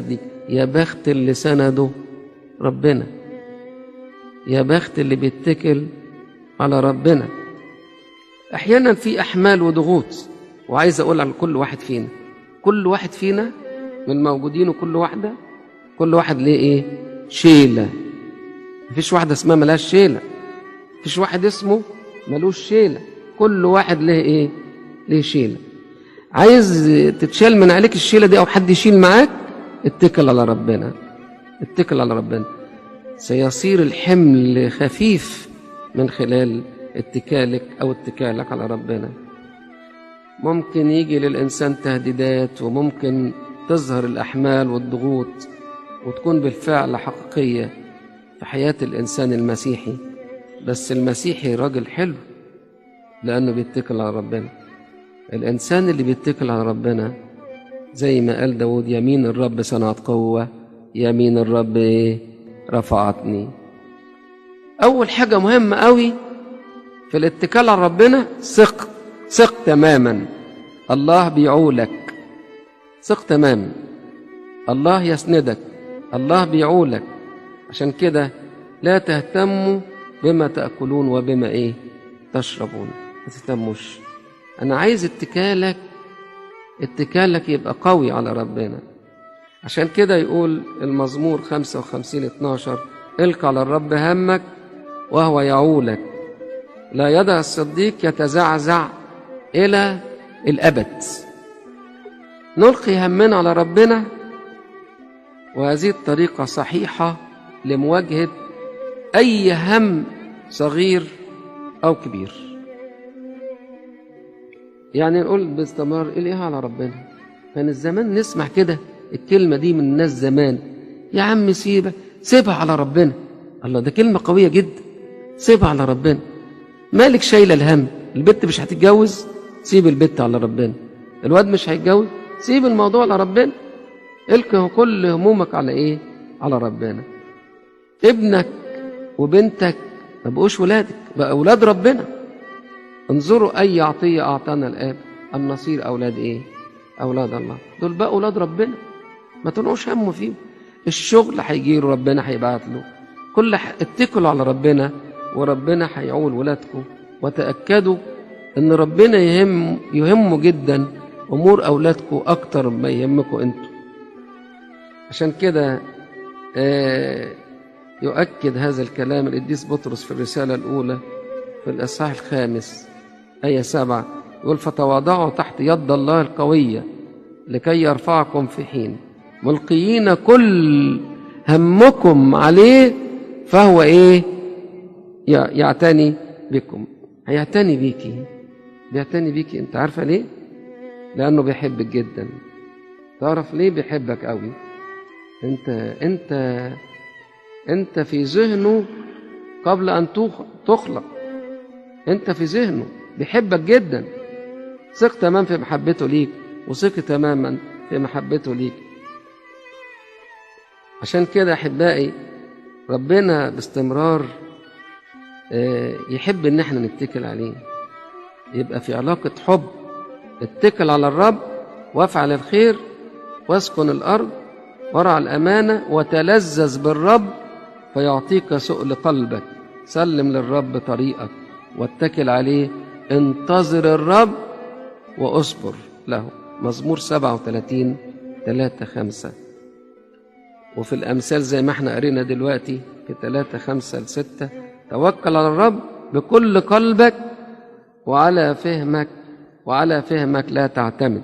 دي. يا بخت اللي سنده ربنا، يا بخت اللي بيتكل على ربنا. احيانا في احمال وضغوط، وعايز اقول على كل واحد فينا، كل واحد فينا من موجودين وكل واحدة، كل واحد ليه ايه؟ شيله. مفيش واحدة اسمها ملهاش شيله، مفيش واحد اسمه ملوش شيله، كل واحد ليه ايه؟ ليه شيله. عايز تتشال من عليك الشيله دي او حد يشيل معاك، اتكل على ربنا، اتكل على ربنا. سيصير الحمل خفيف من خلال اتكالك او اتكالك على ربنا. ممكن يجي للإنسان تهديدات، وممكن تظهر الأحمال والضغوط وتكون بالفعل حقيقية في حياة الإنسان المسيحي، بس المسيحي راجل حلو لأنه بيتكل على ربنا. الإنسان اللي بيتكل على ربنا زي ما قال داود: يمين الرب صنعت قوة، يمين الرب إيه؟ رفعتني. أول حاجة مهمة قوي في الاتكال على ربنا، ثق، ثق تماما الله بيعولك، ثق تماما الله يسندك، الله بيعولك. عشان كده لا تهتموا بما تأكلون وبما ايه تشربون، ما تهتموش. انا عايز اتكالك، اتكالك يبقى قوي على ربنا. عشان كده يقول المزمور 55:12: الق على الرب همك وهو يعولك، لا يدع الصديق يتزعزع إلى الأبد. نلقي همنا على ربنا، وهذه الطريقة صحيحة لمواجهة أي هم صغير أو كبير. يعني نقول باستمرار إليها على ربنا. كان الزمان نسمع كده الكلمة دي من الناس زمان: يا عم سيبها، سيبها على ربنا. الله، ده كلمة قوية جدا، سيبها على ربنا. مالك شايلة الهم؟ البت مش هتتجوز، سيب البت على ربنا. الواد مش هيتجوز، سيب الموضوع على ربنا. القه كل همومك على ايه؟ على ربنا. ابنك وبنتك ما بقوش ولادك، بقى اولاد ربنا. انظروا اي عطية اعطانا الاب ان نصير اولاد ايه؟ اولاد الله. دول بقى اولاد ربنا، ما تنقوش همه فيهم. الشغل هيجيله ربنا هيبعت له كل اتكلوا على ربنا وربنا هيعول ولادكم. وتأكدوا ان ربنا يهمه جدا امور اولادكم اكتر ما يهمكم انتوا. عشان كده يؤكد هذا الكلام القديس بطرس في الرسالة الأولى في الإصحاح 5 آية 7، يقول: فتواضعوا تحت يد الله القوية لكي يرفعكم في حين، ملقيين كل همكم عليه فهو إيه؟ يعتني بكم. هيعتني بيكي، بيعتني بيكي. انت عارفة ليه؟ لأنه بيحبك جدا. تعرف ليه بيحبك قوي؟ انت انت انت في ذهنه قبل أن تخلق، انت في ذهنه، بيحبك جدا. ثق تمام في محبته ليك، وثق تماما في محبته ليك. عشان كده أحبائي ربنا باستمرار يحب ان احنا نتكل عليه، يبقى في علاقة حب. اتكل على الرب وافعل الخير واسكن الأرض ورع الأمانة وتلذذ بالرب فيعطيك سؤل قلبك. سلم للرب طريقك واتكل عليه، انتظر الرب واصبر له. مزمور 37:3-5. وفي الأمثال زي ما احنا قرينا دلوقتي في 3:5-6: توكل على الرب بكل قلبك وعلى فهمك، وعلى فهمك لا تعتمد.